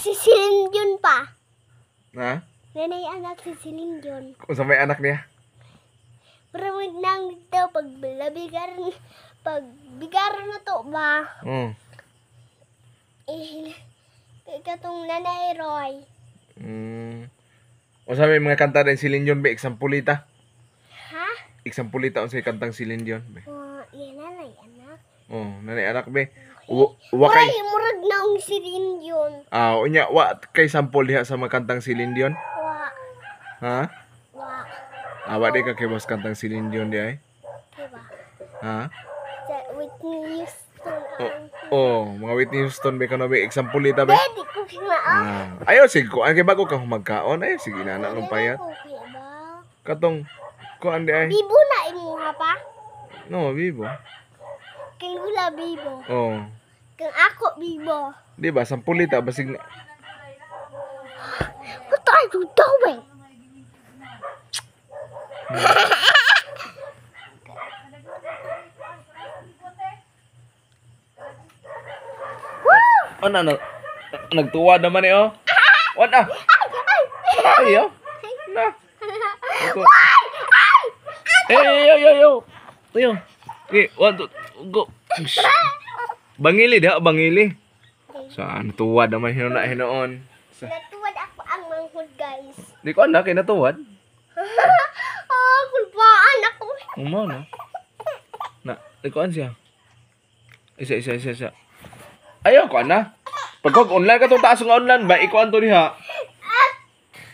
si Celine Dion pa. Ha? Nanay anak si Celine Dion. Unsa may anak niya? Pero nang dito pag bigaran na to ba? Eh, katong Nanay Roy. Unsa may mga kanta din Celine Dion be exampulita? Ha? Exampulita unsay kantang Celine Dion be? Oh, yan nanay anak. Oh, nanay anak be. Wa kay Murag murag naong Celine Dion. Ah, unya wa kay sample diha sa mga kantang Celine Dion? Wa. Ha? Wa. Ah, wa di ka kay boss kantang Celine Dion di ay? Diba? Ha? Sa Whitney Houston. Oh, oh, mga Whitney Houston be kano be exampulita be. Pwede ko na ah. Ah, ayaw sige ko, ang kay bago ka humagkaon, ayaw sige na nang payat. Katong kuan di ay. Bibo na imuha pa? No, bibo. Kang gula bibo. Oh. Kang ako bibo. Di ba sampulita basig na. What are you doing? Woo! Ano na nagtuwa naman eh oh. What ah? Ay, oh. Na. Ito. Eh, yo yo yo. Ayo. Okay, one, two, go. Bangili diha, bangili. Saan tuwa naman hinuna hinoon. Sa Natuwad ako ang manghod, guys. Di ko anak kay natuwad. Ah, kulbaan ako. Umo no. Na, di ko an siya. Isa isa isa isa. Ayaw ko ana. Pagkog online ka tong taas nga online ba ikuan to diha.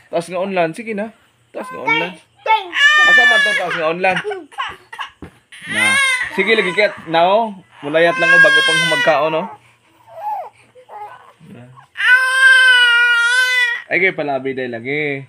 Taas nga online sige na. Taas nga online. Asa man to taas nga online? Na. Sige lagi ket now. Mulayat lang oh, bago pang humagkaon no. Na. Ay kay palabi day lagi.